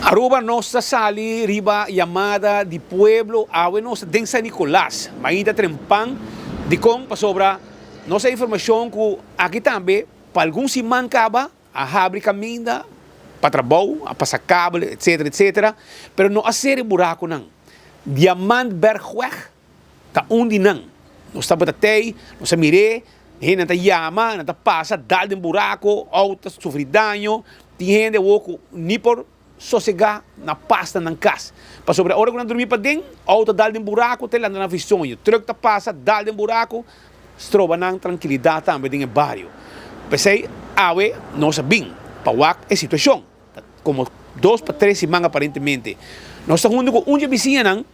Aruba nos ta sali riba yamada di pueblo awe nos ta den San Nicolas mainta trempan dikon pasobra nos a informacion cu aki tambe pa algun siman caba a habri caminda pa trabou a pasa cable etcetera etcetera pero no a cera e buraconan Diamantbergweg ta un di nan nos tabata tey nos a mir'e Hendenan ta yama, nan ta pasa, dal den buraco, auto ta sufri daño. Tin hende awor cu ni por sosega na pas na nan cas. Pasobra ora cu nan drumi paden, auto ta dal den buraco, te lanta nan visoño. Truck ta pasa, dal den buraco, stroba nan trankilidad tambe den e bario. P'esey awe nos a bin pa wak e situacion. Ta como dos pa tres siman aparentemente. Nos ta hunto cu un dje bisiñanan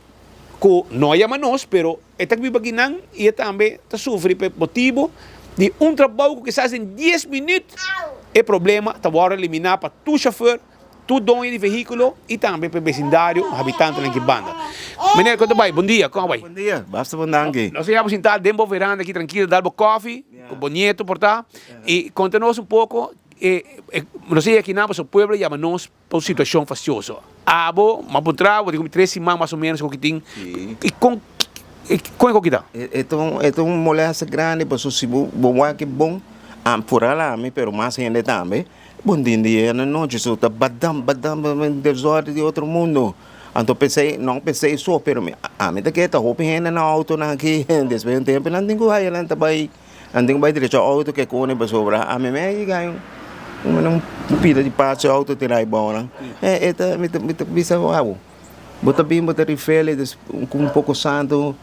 cu no a yama nos, pero e ta biba akinan y e tambe ta sufri pa e motibo di un trabou cu kisas den dies minuut e problema ta worde elimina pa tur chauffeur, tur doño di vehiculo y tambe pa e becindario, habitantenan aki banda. Meneer, con ta bay? Bon dia, con a bay? Bon dia, basta bon danki. Nos a yaba sinta den bo veranda aki trankilo dal bo koffie cu bo nieto por ta y conta nos un poco e nos a yega akinan pasobra pueblo a yama nos Pa un situacion fastioso. Abo, m'a puntra bo, di como tres siman mas o menos cu tin. Y con, con e cu kita? E ta un, e ta un molestia grandi pasobra si bo, bo wak e bon, a foral ami pero mas hende tambe, bon den dia na nochi so ta badam, badam, badam, desorden di otro mundo. Anto p'esei, no p'esei so, pero mi, ami ta kere ta hopi hende na autonan aki, despues di un tempo nan tin cu haya nan ta bay. Nan tin ku bai drecha outo ke kone pasobra ami me a yega un un pida di parchi outo tira ai bou nan. E ta mi ta mi ta bisa wou bo ta bin bo ta rifele des ku un poko santu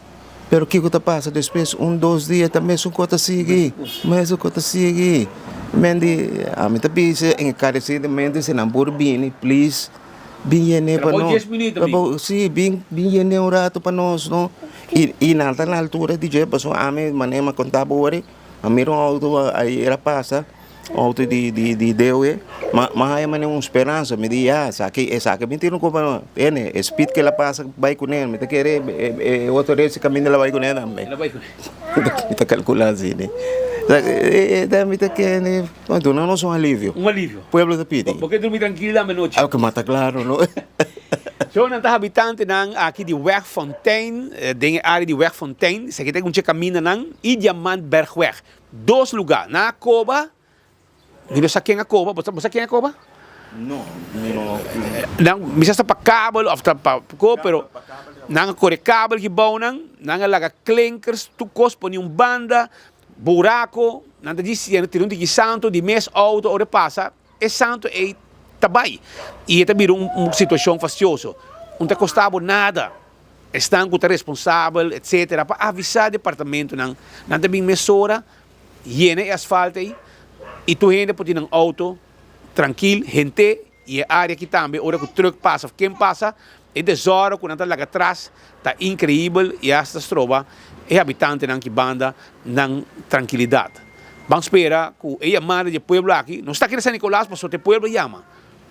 pero kiko ta pasa despues un dos dia ta mesun kos ta sigui mesun kos ta sigui men di ami ta bisa enkaresidamente si nan por bini please bin yene pa nos si bin bin yene un rato pa nos no y y nan ta na altura di dje pasobra ami manera mi a conta bo ora a mira un auto ayer a pasa un auto di di di dewe mi a haya manera un speransa mi di ya esaki esaki mi tin un kopa tene e speed ke el a pasa bai kune mi ta kere e otro res kaminda el a bai kune tambe mi ta kalkula asina mi ta kere. No, duna nos un alivio. Un alivio. Pueblo ta pidi. Bo ke drumi trankil dame nochi. Aunke ma ta klaro, no? So nan ta habitantenan aki di Weg Fontein, den e area di Weg Fontein, esaki ta un dje kamindanan, i Diamantbergweg. Dos lugá. Nan a koba, mi no sa ken a koba, bo sa ken a koba? No, mi no. Nan, mi sa si ta pa kabel òf ta pa ko, pero nan a kore kabel ki bounan, nan a laga klinkers, tur kos pone un banda, Buraco, nan ta diciendo tira un tiki santo di mes auto ora e pasa, e santo ey ta bay y e ta bira un situacion fastioso. Un ta costa bo nada, esnan cu ta responsabel etcetera pa avisa departamentonan, nan ta bin mesora yena e asfalt ey y tur hende por tin nan auto trankil, hente. I e área aki tambe ora ku trùk pasa òf ken pasa, e desòrdu ku nan ta laga tras ta inkreibel i asta stroba e habitantenan ki banda nan trankilidat. Ban spera ku e yamada di e pueblo aki, nos ta aki na San Nicolas pasobra ta e pueblo yama,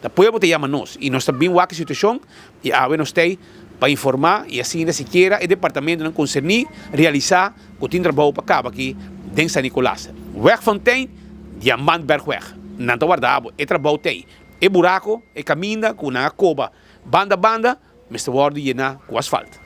ta pueblo ta yama nos i nos ta bin wak e situashon i awe nos ta ei pa informá i asina sikiera e departamentonan konserní realisá ku tin trabou pa kaba aki den San Nicolas. Wegfontein, Diamantbergweg. Nan ta warda abo. E trabou t'ei. E buraco, e caminda cu nan a coba banda banda, mester wordo yena cu asfalt.